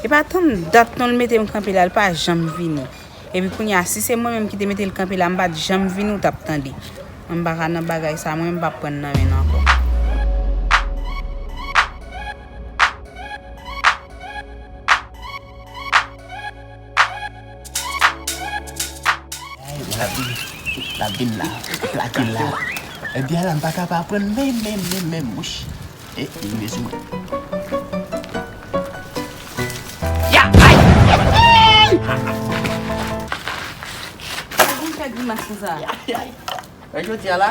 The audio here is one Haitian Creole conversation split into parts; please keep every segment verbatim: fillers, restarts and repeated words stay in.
E pa tann dat non l mete m kanpe la, l pa janm vini. Epi kounye a, si se mwen menm ki te mete l kanpe la, m pa t janm vini, ou t ap tande. Mwen m pa ka nan bagay sa, mwen m p ap pran nan men l ankò. Ay, l ap vin, l ap vin la, plake la. Ebyen la, m pa ka pa pran menm, menm, menm, menm, wouch. E, li rive sou mwen. Ya, ay! Ou fè grimas konsa? Ay, ay. Mwen jodi a la,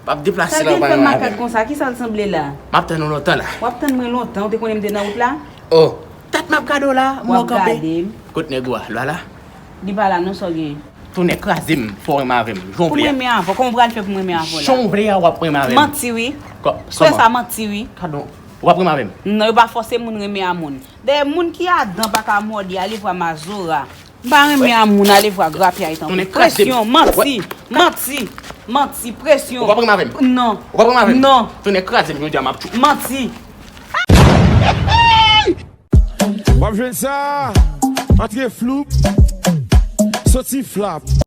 m ap deplase la. Sa gen fè makak konsa? Kisa l sanble la? M ap tann ou lontan la. W ap tann mwen lontan? Ou te konnen m te nan wout la? Oh, tèt m ap gade w la, m wè w kanpe. W ap gade m? Kot nèg ou a? Lwa la? Li pa la non, sa w gen? Tounen kraze m, fò w renmen avè m. Jan w vle a. Pou m renmen avè w? Kòman w pral fè pou m renmen avè w la? Jan w vle a, w ap renmen avè m. Manti wi. Frè sa manti wi. Gadon, w ap renmen avè m. Non, yo pa fòse moun renmen a moun. Dayè, moun ki adan pa ka mòde alevwa mazora. M pa renmen a moun alevwa grapyay tankou. Presyon, manti, manti, manti, presyon. Ou p ap renmen avè m? Non. Ou p ap renmen avè m? Non. Tounen kraze m jodi a, m ap tchou. Manti. W ap jwenn sa, antre floup, soti flap.